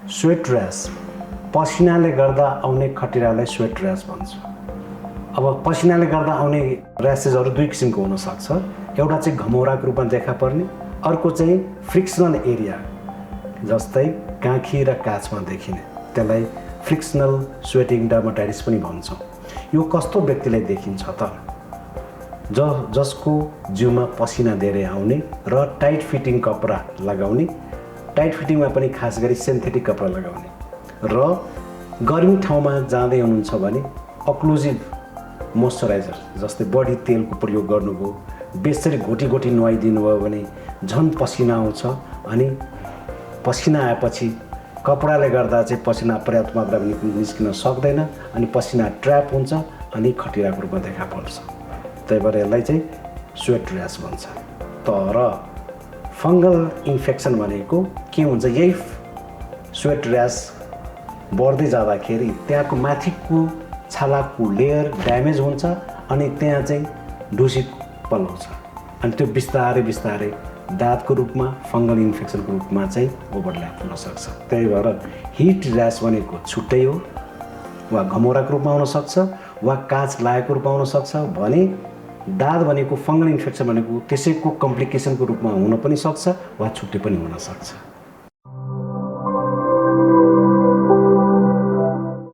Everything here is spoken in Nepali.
स्वेट र्यास, पसिनाले गर्दा आउने खटिरालाई स्वेट र्यास भन्छ। अब पसिनाले गर्दा आउने र्यासेसहरू दुई किसिमको हुनसक्छ। एउटा चाहिँ घमौराको रूपमा देखा पर्ने, अर्को चाहिँ फ्रिक्सनल एरिया जस्तै काखी र काछमा देखिने, त्यसलाई फ्रिक्सनल स्वेटिङ डर्माटाइटिस पनि भन्छौँ। यो कस्तो व्यक्तिलाई देखिन्छ त? जसको जिउमा पसिना धेरै आउने र टाइट फिटिङ कपडा लगाउने, टाइट फिटिङमा पनि खास गरी सिन्थेटिक कपडा लगाउने, र गर्मी ठाउँमा जाँदै हुनुहुन्छ भने अक्लुजिभ मोइस्चराइजर जस्तै बढी तेलको प्रयोग गर्नुभयो, बेसरी घोटी घोटी नुहाइदिनु भयो भने झन् पसिना आउँछ। अनि पसिना आएपछि कपडाले गर्दा चाहिँ पसिना पर्याप्त मात्रामा निस्किन सक्दैन अनि पसिना ट्र्याप हुन्छ अनि खटिराको रूपमा देखा पर्छ। त्यही भएर यसलाई चाहिँ स्वेट र्यास भन्छ। तर फङ्गल इन्फेक्सन भनेको के हुन्छ? यही स्वेट र्यास बढ्दै जाँदाखेरि त्यहाँको माथिको छालाको लेयर ड्यामेज हुन्छ अनि त्यहाँ चाहिँ ढुसी पलाउँछ अनि त्यो बिस्तारै बिस्तारै दाँतको रूपमा फङ्गल इन्फेक्सनको रूपमा चाहिँ ओभरल्याप हुन सक्छ। त्यही भएर हिट र्यास भनेको छुट्टै हो, वा घमौराको रूपमा हुनसक्छ वा काँच लागेको रूपमा हुनसक्छ भने दाँत भनेको फङ्गल इन्फेक्सन भनेको त्यसैको कम्प्लिकेसनको रूपमा हुन पनि सक्छ वा छुट्टै पनि हुन सक्छ।